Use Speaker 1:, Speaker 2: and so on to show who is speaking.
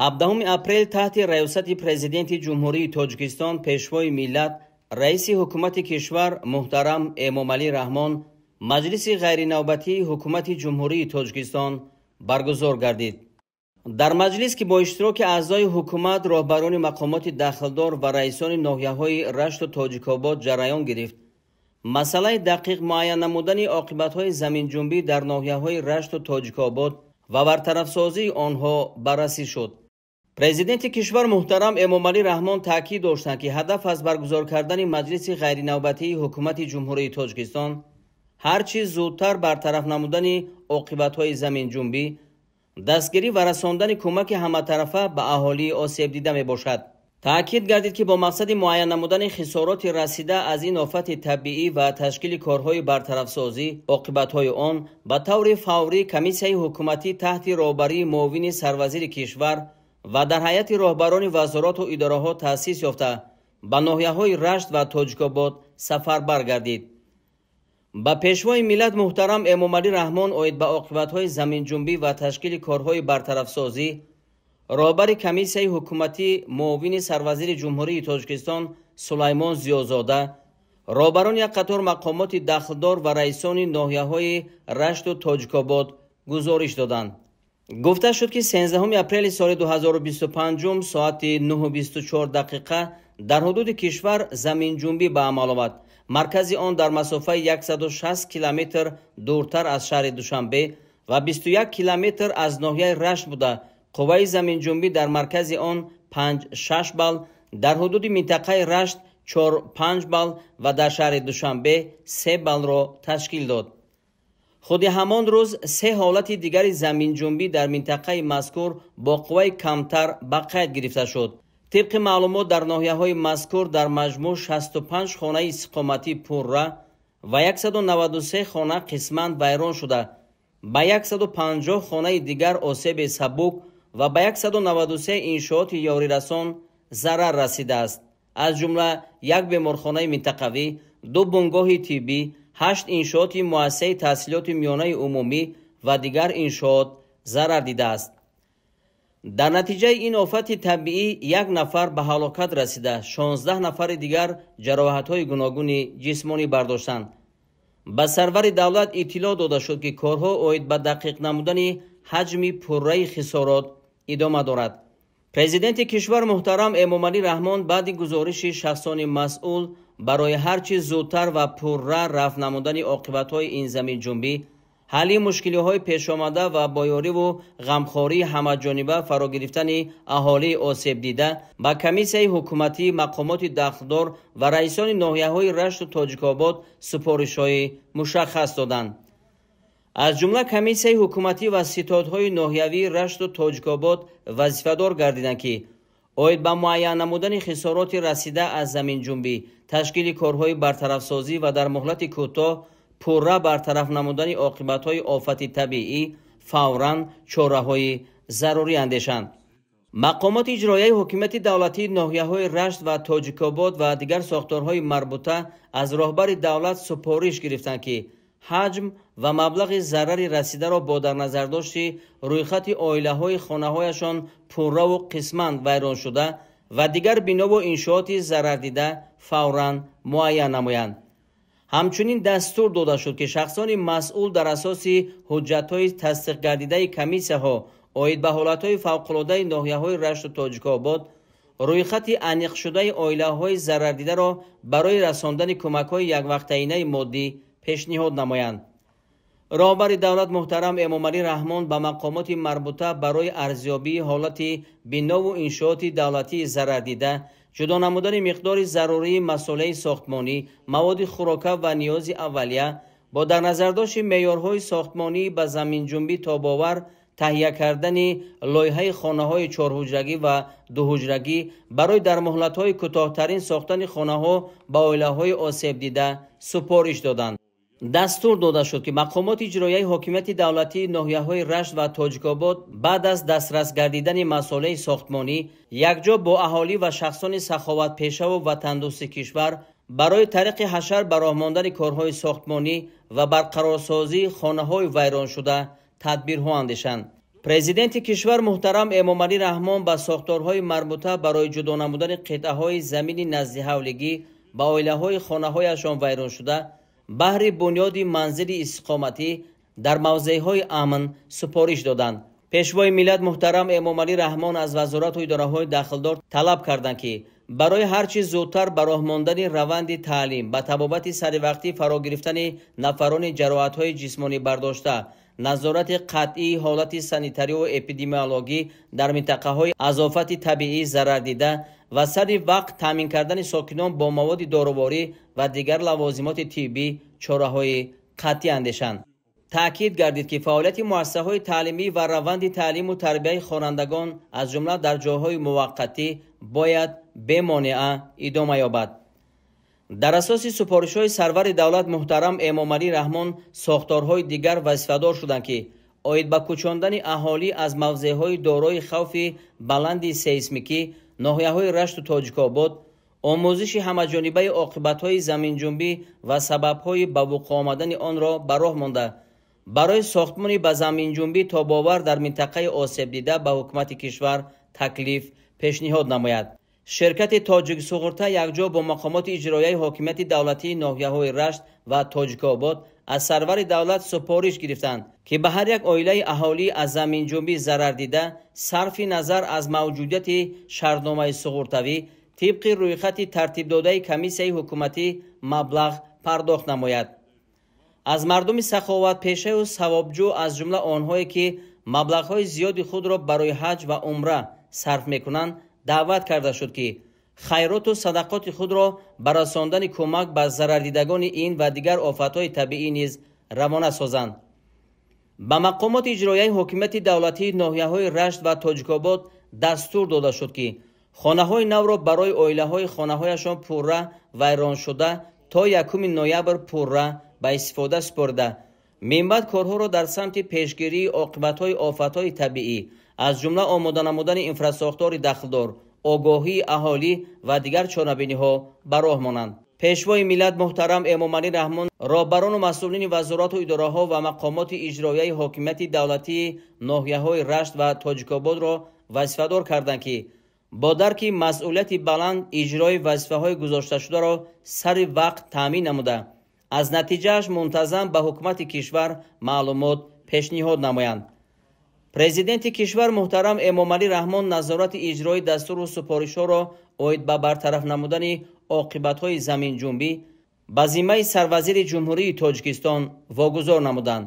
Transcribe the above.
Speaker 1: 17 апрел таҳти раёсати Президенти Ҷумҳурии Тоҷикистон, Пешвои миллат, Раиси Ҳукумати кишвар муҳтарам Эмомалӣ Раҳмон маҷлиси ғайринавбатии Ҳукумати Ҷумҳурии Тоҷикистон баргузор гардид. Дар маҷлис, ки бо иштироки аъзои ҳукумат, роҳбарони мақомоти дахлдор ва раисони ноҳияҳои Рашту Тоҷикобод ҷараён гирифт, масъалаи дақиқ муайян намудани оқибатҳои заминҷунбӣ дар ноҳияҳои Рашту Тоҷикобод ва бартарафсозии онҳо баррасӣ шуд. Президенти кишвар муҳтарам Эмомалӣ Раҳмон таъкид доштанд, ки ҳадаф аз баргузор кардани маҷлиси ғайринавбатии Ҳукумати Ҷумҳурии Тоҷикистон ҳар чӣ зудтар бартараф намудани оқибатҳои заминҷунбӣ, дастгирӣ ва расондани кӯмаки ҳаматарафа ба аҳолии осебдида мебошад. Таъкид гардид, ки бо мақсади муайян намудани хисороти расида аз ин офати табиӣ ва ташкили корҳои бартарафсозӣ оқибатҳои он ба таври фаврӣ комиссияи ҳукуматӣ таҳти роҳбарии муовини сарвазири кишвар ва дар ҳайати роҳбарони вазорату идораҳо таъсис ёфта ба ноҳияҳои Рашт ва Тоҷикобод сафарбар гардид. Ба Пешвои миллат муҳтарам Эмомалӣ Раҳмон оид ба оқибатҳои заминҷунбӣ ва ташкили корҳои бартарафсозӣ роҳбари комиссияи ҳукуматӣ муовини сарвазири Ҷумҳурии Тоҷикистон Сулаймон Зиёзода, роҳбарони як қатор мақомоти дахлдор ва раисони ноҳияҳои Рашту Тоҷикобод гузориш доданд. Гуфта шуд, ки 13 апрели соли 2025 соати 9:24 дақиқа дар ҳудуди кишвар заминҷунбӣ ба амал омад. Маркази он дар масофаи 160 километр дуртар аз шаҳри Душанбе ва 21 километр аз ноҳияи Рашт буда, қувваи заминҷунбӣ дар маркази он 5-6 балл, дар ҳудуди минтақаи Рашт 4-5 балл ва дар шаҳри Душанбе 3 баллро ташкил дод. Худи ҳамон рӯз се ҳолати дигари заминҷунбӣ дар минтақаи мазкур бо қувваи камтар ба қайд гирифта шуд. Тибқи маълумот, дар ноҳияҳои мазкур дар маҷмӯъ 65 хонаи истиқоматӣ пурра ва 193 хона қисман вайрон шуда, ба 150 хонаи дигар осеби сабук ва ба 193 иншооти ёрирасон зарар расидааст. Аз ҷумла як беморхонаи минтақавӣ, ду бунгоҳи тиббӣ, 8 иншооти муассисаи таҳсилоти миёнаи умумӣ ва дигар иншоот зарар дидааст. Дар натиҷаи ин офати табиӣ як нафар ба ҳалокат расида, 16 нафари дигар ҷароҳатҳои гуногуни ҷисмонӣ бардоштанд. Ба сарвари давлат иттилоъ дода шуд, ки корҳо оид ба дақиқ намудани ҳаҷми пурраи хисорот идома дорад. Президенти кишвар муҳтарам Эмомалӣ Раҳмон баъди гузориши шахсони масъул барои ҳар чӣ зудтар ва пурра рафъ намудани оқибатҳои ин заминҷунбӣ, ҳалли мушкилиҳои пешомада ва бо ёриву ғамхории ҳамаҷониба фаро гирифтани аҳолии осебдида ба комиссияи ҳукуматӣ, мақомоти дахлдор ва раисони ноҳияҳои Рашту Тоҷикобод супоришҳои мушаххас доданд. Аз ҷумла комиссияи ҳукуматӣ ва ситодҳои ноҳиявии Рашту Тоҷикобод вазифадор гардиданд, ки оид ба муайян намудани хисороти расида аз заминҷунбӣ, ташкили корҳои бартарафсозӣ ва дар муҳлати кӯтоҳ пурра бартараф намудани оқибатҳои офати табиӣ фавран чораҳои зарурӣ андешанд. Мақомоти иҷроияи ҳокимияти давлатии ноҳияҳои Рашт ва Тоҷикобод ва дигар сохторҳои марбута аз роҳбари давлат супориш гирифтанд, ки ҳаҷм ва маблағи зарари расидаро бо дар назардошти рӯйхати оилаҳои хонаҳояшон пурраву қисман вайрон шуда ва дигар бинову иншооти зарардида фавран муайян намоянд. Ҳамчунин дастур дода шуд, ки шахсони масъул дар асоси ҳуҷҷатҳои тасдиқгардидаи комиссияҳо оид ба ҳолатҳои фавқулодаи ноҳияҳои Рашту Тоҷикобод рӯйхати аниқшудаи оилаҳои зарардидаро барои расондани кӯмакҳои яквақтаинаи моддӣ пешниҳод намоянд. Роҳбари давлат муҳтарам Эмомалӣ Раҳмон ба мақомоти марбута барои арзёбии ҳолати бинову иншооти давлатии зарардида, ҷудо намудани миқдори зарурии масолеҳи сохтмонӣ, маводи хӯрока ва ниёзи аввалия бо дар назардошти меъёрҳои сохтмонӣ ба заминҷунбӣ тобовар таҳия кардани лоиҳаи хонаҳои чорҳуҷрагӣ ва дуҳуҷрагӣ барои дар муҳлатҳои кӯтоҳтарин сохтани хонаҳо ба оилаҳои осебдида супориш доданд. Дастур дода шуд, ки мақомоти иҷроияи ҳокимияти давлатии ноҳияҳои Рашт ва Тоҷикобод баъд аз дастрас гардидани масолеҳи сохтмонӣ якҷо бо аҳолӣ ва шахсони саховатпешаву ватандӯсти кишвар барои тариқи ҳашар ба роҳ мондани корҳои сохтмонӣ ва барқарорсозии хонаҳои вайроншуда тадбирҳо андешанд. Президенти кишвар муҳтарам Эмомалӣ Раҳмон ба сохторҳои марбута барои ҷудо намудани қитъаҳои замини наздиҳавлигӣ ба оилаҳои хонаҳояшон вайроншуда баҳри бунёди манзили истиқоматӣ дар мавзеъҳои амн супориш доданд. Пешвои миллат муҳтарам Эмомалӣ Раҳмон аз вазорату идораҳои дахлдор талаб карданд, ки барои ҳар чӣ зудтар ба роҳ мондани раванди таълим, ба табобати саривақтӣ фаро гирифтани нафарони ҷароҳатҳои ҷисмонӣ бардошта, назорати қатъии ҳолати санитариву эпидемиологӣ дар минтақаҳои аз офати табиӣ зарардида ва сари вақт таъмин кардани сокинон бо маводи доруворӣ ва дигар лавозимоти тиббӣ чораҳои қатъӣ андешанд. Таъкид гардид, ки фаъолияти муассисаҳои таълимӣ ва раванди таълиму тарбияи хонандагон аз ҷумла дар ҷойҳои муваққатӣ бояд бемонеа идома ёбад. Дар асоси супоришҳои сарвари давлат муҳтарам Эмомалӣ Раҳмон сохторҳои дигар вазифадор шуданд, ки оид ба кӯчондани аҳолӣ аз мавзеъҳои дорои хавфи баланди сейсмикӣ ноҳияҳои Рашту Тоҷикобод, омӯзиши ҳамаҷонибаи оқибатҳои заминҷунбӣ ва сабабҳои ба вуқӯъ омадани онро ба роҳ монда, барои сохтмони ба заминҷунбӣ тобовар дар минтақаи осебдида ба ҳукумати кишвар таклиф пешниҳод намояд. Ширкати Тоҷиксуғурта якҷо бо мақомоти иҷроияи ҳокимияти давлатии ноҳияҳои Рашт ва Тоҷикобод аз сарвари давлат супориш гирифтанд, ки ба ҳар як оилаи аҳолӣ аз заминҷунбӣ зарардида сарфи назар аз мавҷудияти шартномаи суғуртавӣ тибқи рӯйхати тартибдодаи комиссияи ҳукуматӣ маблағ пардохт намояд. Аз мардуми саховатпешаю савобҷӯ, аз ҷумла онҳое ки маблағҳои зиёди худро барои ҳаҷ ва умра сарф мекунанд, даъват карда шуд, ки хайроту садақоти худро ба расондани кӯмак ба зарардидагони ин ва дигар офатҳои табиӣ низ равона созанд. Ба мақомоти иҷроияи ҳокимияти давлатии ноҳияҳои Рашт ва Тоҷикобод дастур дода шуд, ки хонаҳои навро барои оилаҳои хонаҳояшон пурра вайроншуда то 1 ноябр пурра ба истифода супорида, минбаъд корҳоро дар самти пешгирии оқибатҳои офатҳои табиӣ, аз ҷумла омода намудани инфрасохтори дахлдор, огоҳии аҳолӣ ва дигар чорабиниҳо ба роҳ монанд. Пешвои миллат муҳтарам Эмомалӣ Раҳмон роҳбарону масъулини вазорату идораҳо ва мақомоти иҷроияи ҳокимияти давлатии ноҳияҳои Рашт ва Тоҷикободро вазифадор карданд, ки бо дарки масъулияти баланд иҷрои вазифаҳои гузошташударо сари вақт таъмин намуда, аз натиҷааш мунтазам ба ҳукумати кишвар маълумот пешниҳод намоянд. Президенти кишвар муҳтарам Эмомалӣ Раҳмон назорати иҷрои дастуру супоришҳоро оид ба бартараф намудани оқибатҳои заминҷунбӣ ба зиммаи сарвазири Ҷумҳурии Тоҷикистон вогузор намуданд.